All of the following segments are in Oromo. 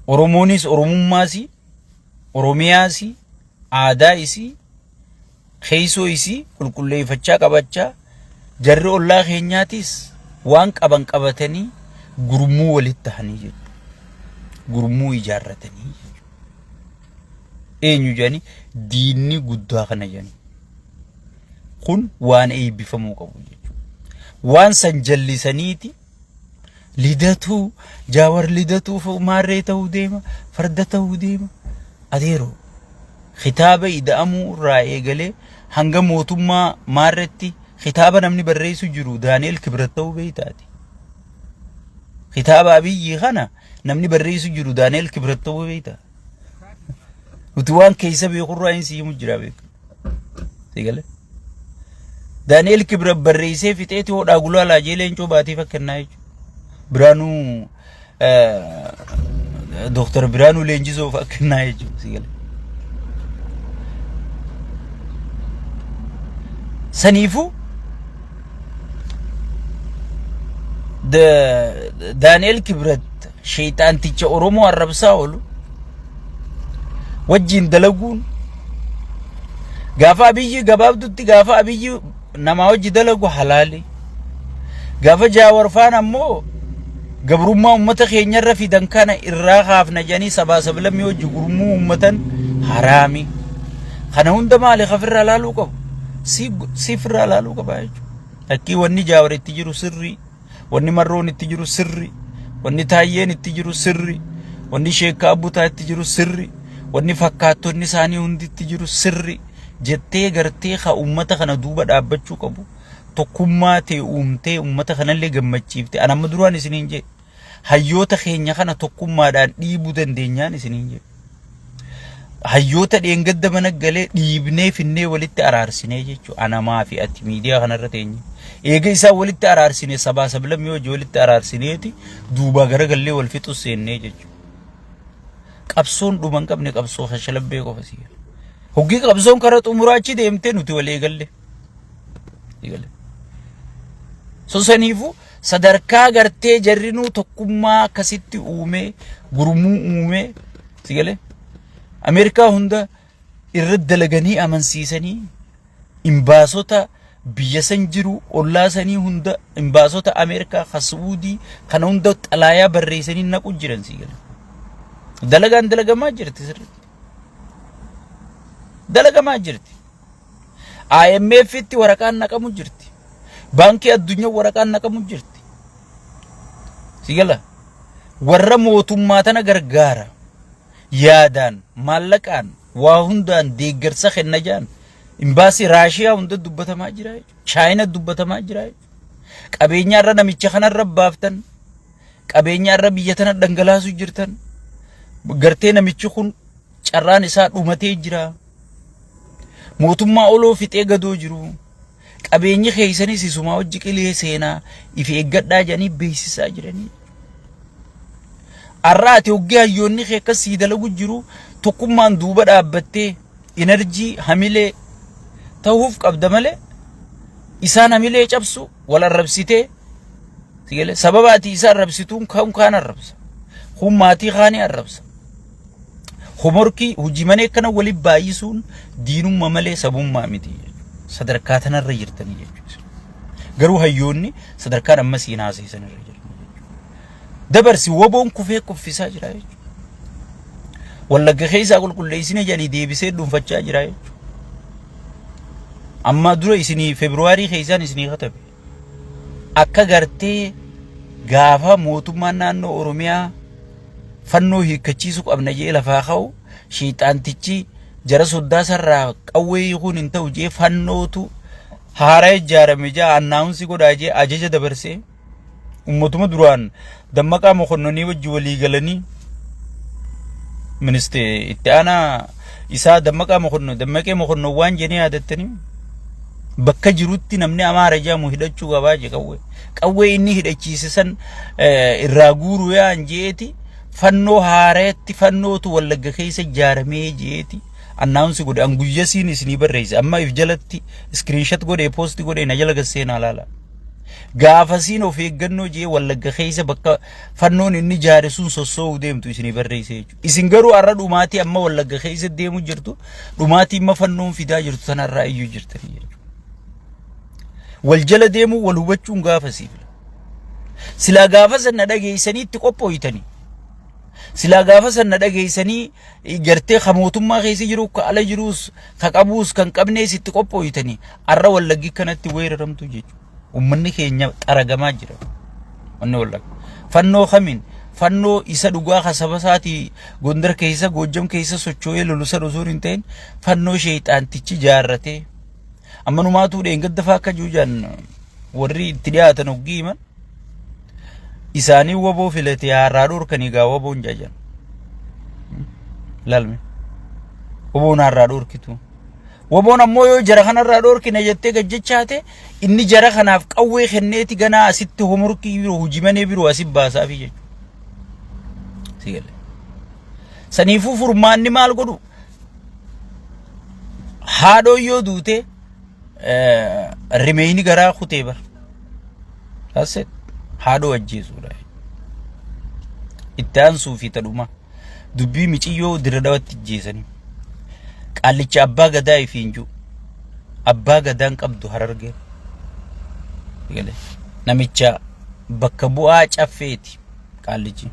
Oromoonis Oromummaasii, Oromiyaasii, aadaa isii, keessoo isii qulqulleeffachaa qabachaa jarri ollaa keenyaatis waan qaban qabatanii gurmuu walitti tahanii jechuudha. Gurmuu ijaarratanii jechuudha. Eenyu jedhanii diinni guddaa kana jedhanii. Kun waan eebbifamuu qabu jechuudha. Waan san jallisaniiti Lidatuu Jaawar lidatuu maarree ta'uu deema farda ta'uu deema adeeroo kitaaba ida'amuu irraa eegalee hanga mootummaa maarretti kitaaba namni barreessu jiru Daani'el Kibrat ta'uu beektaati. Kitaaba Abiyyi kana namni barreessu jiru Daani'el Kibrat ta'uu beektaa. Nuti waan keessa beekurraa hin si'imu jira beeku. Sigale. Daani'el Kibrat barreessee fixeeti hodhaa gulaalaa jee leencoo baatii fakkannaa jechuudha. Biraanuu Dooktar Biraanuu Leenjisoo fakkannaa jechuudha. Sigale. Saniifuu Daani'el Kibrat sheexaanticha Oromoo arrabsaa oolu wajjiin dalaguun gaafa Abiyyi gabaabdutti gaafa Abiyyi namaa wajji dalagu halaali. Gaafa Jaawar faan ammoo gabrummaa uummata keenyarra fidan kana irraa kaafna jedhanii sabaa sablammii wajji gurmuu uummatan haraami. Kana hunda maali kafirraa laaluu qabu? Siifirraa laaluu qaba jechuudha. Akkii wanni Jaawar itti jiru sirrii. Wanni Marroon itti jiru sirri. Wanni Taayyeen itti jiru sirri. Wanni Sheekkaa Abbutaa itti jiru sirri. Wanni fakkaattonni isaanii hundi itti jiru sirri. Jettee gartee ka uummata kana duuba dhaabbachuu qabu. Tokkummaa tee uumtee uummata kanallee gammachiifte. An amma duraan isiniin jee. Hayyoota keenya kana tokkummaadhaan dhiibuu dandeenyaan isiniin jedhe. Hayyoota dheengadda mana galee dhiibnee finnee walitti araarsinee jechuudha. Anamaa fi ati miidiyaa kanarra teenye. Eega isaan walitti araarsine sabaa sablammii hojii walitti araarsineeti duubaa garagallee wal fixus seennee jechuudha. Qabsoon dhuma hin qabne qabsoo kashalabbee qofa si. Hoggii qabsoon kara xumuraa achi deemtee nuti wal eegalle. Eegalle. So saniifuu sadarkaa gartee jarrinuu tokkummaa akkasitti uumee gurmuu uumee si galee Ameerikaa hunda irra dalaganii amansiisanii imbaasota biyya san jiru ollaa sanii hunda imbaasota Ameerikaa ka Su'uudii kana hunda xalaayaa barreessanii naqu jiran si galee. Dalagaan dalagamaa jirti sirriitti. Dalagamaa jirti. IMF tti waraqaan naqamu jirti. Baankii addunyaa waraqaan naqamu jirti. Si gala. Warra mootummaa tana gargaara. Yaadaan, maallaqaan, waa hundaan deeggarsa kenna jaan. Imbaasii Raashiyaa hunda dubbatamaa jira jechuudha. Chaayina dubbatamaa jira jechuudha. Qabeenya irra namicha kanarra baaftan. Qabeenya irra biyya tana dhangalaasuu jirtan. Gartee namichi kun carraan isaa dhumatee jira. Mootummaa oloo fixee gadoo jiru. Qabeenyi keessanis isumaa hojii qilee seenaa if eeggadhaa jedhanii beeksisaa jiranii. Har'a ati hoggee hayyoonni kee akkas sii dalagu jiru tokkummaan duuba dhaabbattee inarjii hamilee ta'uuf qabda malee isaan hamilee cabsu wal arrabsitee si galee sababa ati isa arrabsituun kan kaan arrabsa kun maatii kaanii arrabsa. Homorkii hojii manee kana wali baay'isuun diinumma malee sabummaa miti jechuudha. Sadarkaa tanarra jirtanii jechuudha. Garuu hayyoonni sadarkaan amma siin haasa'e irra jiranii jechuudha. Dabarsi woboon kufee kuffisaa jira jechuudha. Wallagga keessaa qulqulleessine jedhanii deebisee dhuunfachaa jira jechuudha. Ammaa dura isinii Feebruwaarii keessaan isinii katabe. Akka gartee gaafa mootummaan naannoo Oromiyaa fannoo hiikkachiisuu qabna jee lafaa ka'u shiixaantichi jara soddaa sarraa qawwee hiikuun hin ta'u jee fannootu haaraa ijaarame jaa annaawunsi godhaa jee ajaja dabarsee ummatuma duraan Dammaqaa Mokonnonii wajji walii galanii ministee itti aanaa isaa Dammaqaa Mokonnon Dammaqee Mokonnon waan jedhee yaadattanii bakka jirutti namni Amaara jedhamu hidhachuu qabaa je qawwee. Qawwee inni hidhachiise san irraa guuruu yaa'an jeeti fannoo haareetti fannootu Wallagga keessa ijaaramee jeeti annaawunsi godhe an guyyasiin isinii barreesse amma if jalatti iskiriinshat godhee poosti godhee na jala gasseenaa laala. Gaafasiin of eeggannoo jee Wallagga keessa bakka fannoon inni jaare sun sossoo'uu deemtu isinii barreesse jechuudha. Isin garuu har'a dhumaatii amma Wallagga keessa deemu jirtu dhumaatii amma fannoon fidaa jirtu tanarraa iyyuu jirtanii jechuudha. Wal jala deemuu wal hubachuun gaafasiif. Silaa gaafa san na dhageessanii itti qophooytanii. Silaa gaafa san na dhageessanii gartee ka mootummaa keessa jiru ka ala jiruus ka qabuus kan qabnees itti qophooytanii har'a Wallaggi kanatti weeraramtu jechuudha. Uummanni keenya xaragamaa jira. Wanni Wallagga. Fannoo kamiin fannoo isa dhugaa ka saba isaatii Gondar keessa Goojjam keessa socho'ee lolu san osoo hin ta'in fannoo sheexaantichi jaarratee amma numaatuu dheengadda fa'aa akka juujaan warri itti dhiyaatan hoggii himan isaanii waboo filate har'aa dhorkanii gaa waboon jajan. Laalme. Waboon har'aa dhorkitu. Waboon ammoo yoo jara kanarraa dhorkina jettee gajjachaate inni jara kanaaf qawwee kenneeti ganaa asitti homorkii biroo hojii manee biroo asi baasaafi jechuudha. Si galee. Saniifuu furmaanni maal godhu? Haadhoo yoo duute rimeeyni garaa kutee bar. That's it. Haadhoo ajjeesuudha. Itti aansuu fi tadhuma dubbii miciyyoo dirra dhawatti ajjeesanii. Qaallicha abbaa gadaa ifiin jiru. Abbaa gadaan qabdu Harargee. Galee. Namicha bakka bu'aa caffeeti qaallichi.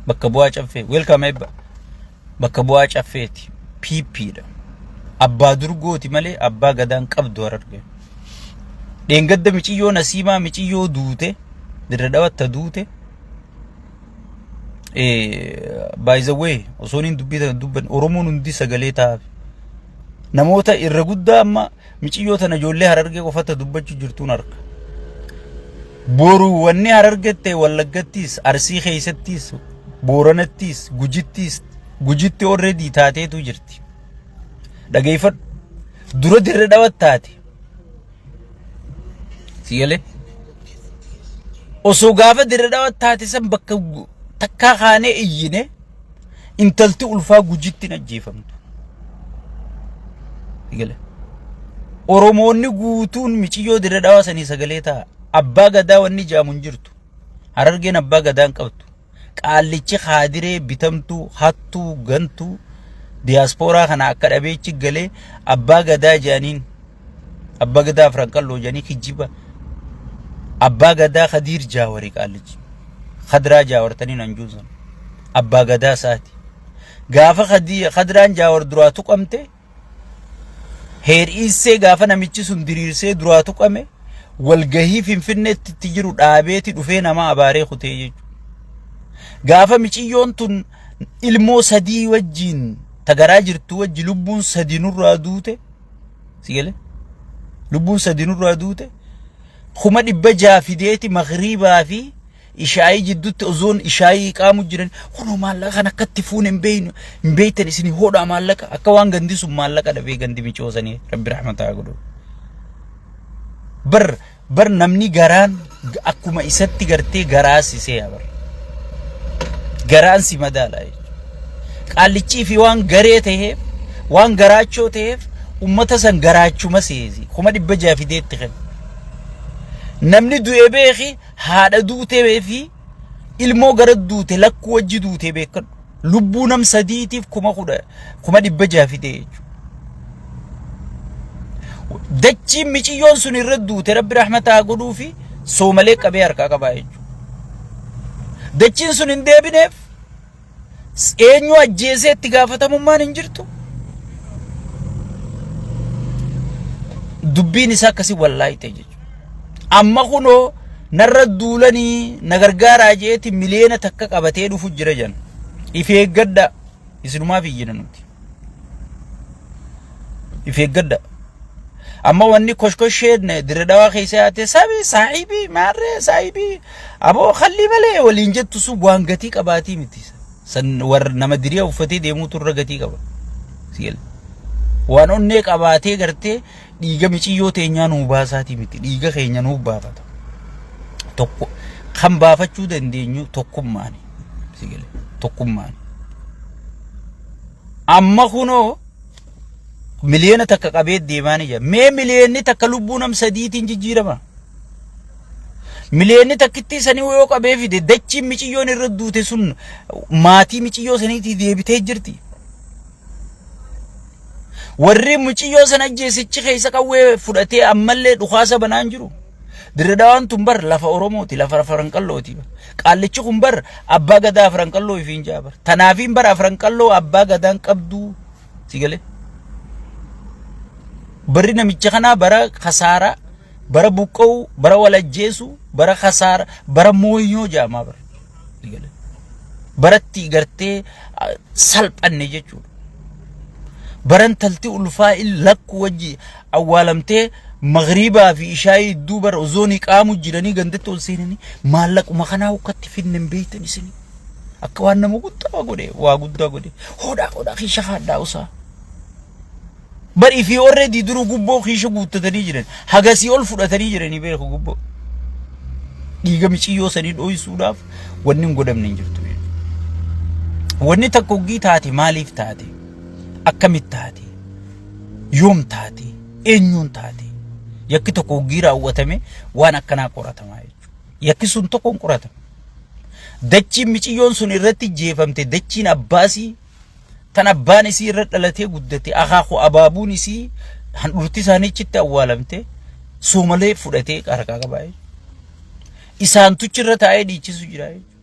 Bakka bu'aa caffee. Welcome Ebba. Bakka bu'aa caffeeti. PP dha. Abbaa durgooti malee abbaa gadaan qabdu Harargee. Dheengadda miciyyoo Nasiimaa miciyyoo duute dirra dhawatta duute. By the way, osoo hin dubbii tana dubban Oromoon hundi sagalee ta'aaf. Namoota irra guddaa amma miciyyoo tana ijoollee Harargee qofatti dubbachuu jirtuun arga. Boru wanni Harargette Wallaggattis, Arsii keessattis, Booranattis, Gujittis, Gujitti already taateetu jirti. Dhageeffadhu. Dura dirra dhawat taate. Si galee? Osoo gaafa dirra dhawat taate san bakka takkaa kaanee iyyine intalti ulfaa Gujitti hin ajjeefamtu. Si galee? Oromoonni guutuun miciyyoo dirra dhawaa sanii sagalee ta'a. Abbaa gadaa wanni jaamu hin jirtu. Harargeen abbaa gadaa hin qabdu. Qaallichi kaadiree bitamtuu hattuu gantuu diyaaspooraa kana akka dhabeechi galee abbaa gadaa jedhaniin abbaa gadaa afran qalloo jedhanii kijjiba abbaa gadaa Khadiir Jaawari qaallichi Khadraa Jaawartaniin hanjuusan abbaa gadaa isaati. Gaafa Khadraan Jaawar duraa tuqamte Heer'iissee gaafa namichi sun diriirsee duraa tuqame walgahii Finfinneetti itti jiru dhaabeeti dhufee nama abaaree kutee jechuudha. Gaafa miciyyoon tun ilmoo sadii wajjin tagaraa jirtu wajji lubbuun sadi nurraa duute si galee lubbuun sadi nurraa duute 600,000 fideeti magriibaa fi Ishaayii jidduutti ozoon ishaayii iqaamu jiran kunoo maallaqa kan akkatti fuune hin beeynu hin beeytan isin hodhaa maallaqa akka waan gandi sun maallaqa dhabee gandi micoosanii rabbi rahmataa godhu. Bar bar namni garaan akkuma isatti gartee garaa sisee bar. Garaan si madaala jechuudha. Qaallichii fi waan garee ta'eef waan garaachoo ta'eef ummata san garaachuma seesi 600,000 fidee itti kenna. Namni du'e beeki haadha duutee fi ilmoo gara duute lakkuu wajji duutee beekadhu. Lubbuu nam sadiitiif 10,000, 600,000 fidee jechuudha. Dachiin miciyyoon sun irra duute rabbi rahmata haa godhuu fi soomalee qabee harkaa qabaa jechuudha. Dachiin sun hin deebineef Eenyu ajjeesee itti gaafatamummaan hin jirtu? Dubbiin isaa akkasii wallaahi ta'e jechuudha. Amma kunoo narra duulanii na gargaaraa jeeti 1 miliyoona qabatee dhufu jira jan. If eeggadha. Isinumaaf iyyina nuti. If eeggadha. Amma wanni koshkosheen dirre dhawaa keessa yaate sabi saahibii maarree saahibii aboo khallii malee waliin jettu sun waan gatii qabaatii miti. San warra nama diriya uffatee deemuutu irra gatii qaba. Sigale. Waan onnee qabaatee gartee dhiiga miciyyoo teenyaa nuu baasaatii miti dhiiga keenya nuu baafata. Tokko kan baafachuu dandeenyu tokkummaani. Sigale tokkummaani. Amma kunoo 1 miliyoona qabee deemaa ni jira. Mee 1 miliyoonni lubbuu nam sadiitiin jijjiirama. Miliyoonni takkittii sanii yoo qabee fide, dachiin miciyyoon irra duute sun maatii miciyyoo saniitii deebitee jirti. Warri muciyyoo sana ajjeesichi keessa qawwee fudhatee ammallee dhukaasa banaan jiru. Dirre Dhawaan tun bar lafa Oromooti, lafa Afranqallooti. Qaallichi kun bar abbaa gadaa Afranqalloo ifiin jaa bar. Tanaafiin bar Afranqalloo abbaa gadaan qabduu si galee. Barri namicha kanaa bara kasaaraa, bara buqqa'uu, bara wal ajjeesuu, bara kasaara, bara mooyyoo jaamaa bara. Si galee. Baratti gartee salphanne jechuudha. Baran talti ulfaa lakku wajji awwaalamtee magriibaa fi ishaayii idduu bara ozoonii qaamu jiranii gandatti ol seenanii maallaquma kanaa ukkatti fidne hin beektan isinii. Akka waan nama guddaa godhe, waa guddaa godhe, hodhaa hodhaa kiisha kaadhaa usaa. Bari fi already duruu gubboo kiisha guuttatanii jiran, hagasii ol fudhatanii jiranii beeku gubboo. Dhiiga miciyyoo sanii dhooysuudhaaf wanni hin godhamne hin jirtu. Wanni takka hoggii taate, maaliif taate? Akkamitti taate? Yoom taate? Eenyuun taate? Yakki tokko hoggii raawwatame waan akkanaa qoratamaa jechuudha. Yakki sun tokko hin qoratamu. Dachiin miciyyoon sun irratti jeefamte, dachiin abbaasii tan abbaan isii irra dhalatee guddate, akaakuu abaabuun isii handhuurti isaanii achitti awwaalamte, soomalee fudhatee harkaa qabaa jechuudha. Isaantuchi irra taa'ee dhiichisu jira jechuudha.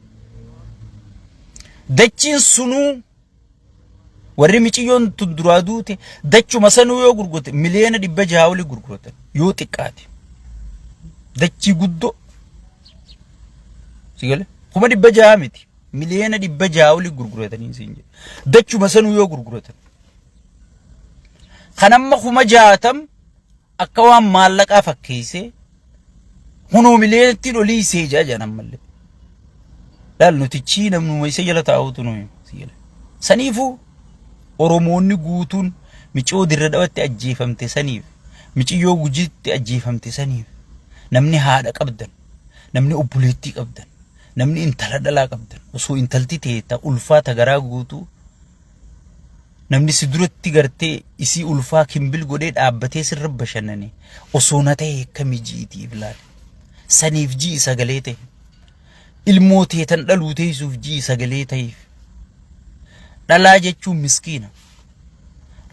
Dachiin sunuu warri miciyyoon tun duraa duute dachuma sanuu yoo gurgurate 600,000,000 olii gurguratan yoo xiqqaate. Dachii guddoo. Si galee? 600,000 miti. 600,000,000 olii gurguratanii siin jedhe. Dachuma sanuu yoo gurguratan. Kan amma 60,000 akka waan maallaqaa fakkeessee hunoo miliyoonatti olii isee jaa jedhan ammallee. Laal, nutichi namnuma isa jala taa'utu nu si jala. Saniifuu Oromoonni guutuun miciyoo Dirra Dhawatti ajjeefamte saniif, miciyyoo Gujiitti ajjeefamte saniif, namni haadha qabdan, namni obboleettii qabdan, namni intala dhalaa qabdan, osoo intalti ta'e ta ulfaa ta garaa guutuu namni si duratti gartee isii ulfaa kimbil godhee dhaabbatee sirra bashannane osoo na ta'e akkamii ji'iitiif laale. Saniif ji'i sagalee ta'e. Ilmoo teetan dhaluu teessuuf ji'i sagalee ta'eef. Dhalaa jechuun miskiina.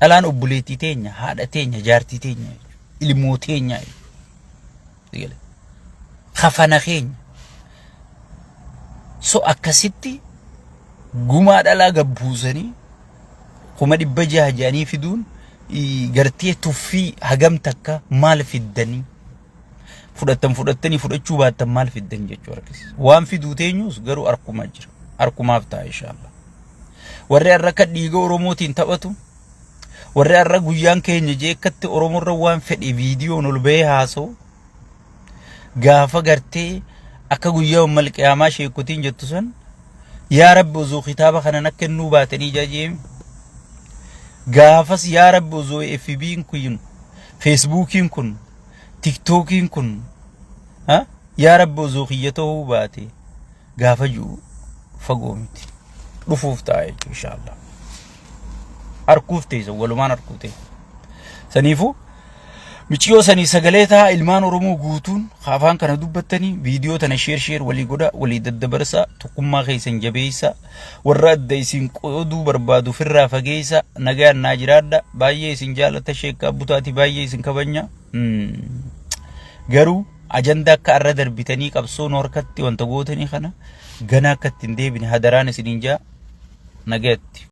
Dhalaan obboleettii teenya, haadha teenya, jaartii teenya jechuudha. Ilmoo teenya jechuudha. Kafana keenya. So akkasitti gumaa dhalaa gabbuusanii 600,000 jedhanii fiduun gartee tuffii hagam takka maal fiddanii fudhattan, fudhattanii fudhachuu baattan maal fiddan jechuu argisiisa. Waan fiduu teenyus garuu arkuma jira. Arkumaaf ta'a inshaallah. Warri har'a akka dhiiga Oromootiin taphatu, warri har'a guyyaan keenya jeekkatti Oromoorra waan fedhe viidiyoon ol bahee haasa'u, gaafa gartee akka guyyaa ummal qiyaamaa sheekotiin jettu san, yaa Rabbi osoo kitaaba kanan akka kennuu baatanii jajeemi. Gaafas yaa Rabbi osoo FB'n kun, Feesbuukiin kun, Tiktookiin kun, yaa Rabbi osoo kiyya ta'uu baate gaafa ji'u fagoo miti. Dhufuuf ta'a jechuudha inshaallah. Harkuuf teessa, walumaan harkuu teessa. Saniifuu miciyoo sanii sagalee ta'a. Ilmaan Oromoo guutuun afaan kana dubbattanii viidiyoo tana share share walii godha, walii daddabarsaa, tokkummaa keessan jabeessaa, warra adda isin qooduu barbaadu firraa fageessa. Nagaan naa jiraadha. Baay'ee isin jaalata, sheekkaa butaati, baay'ee isin kabanya. Garuu ajandaa akka arra darbitanii qabsoon harkatti wanta gootanii kana gana akka ittiin deebine hadaraan isiniin jaa. Nagayatti.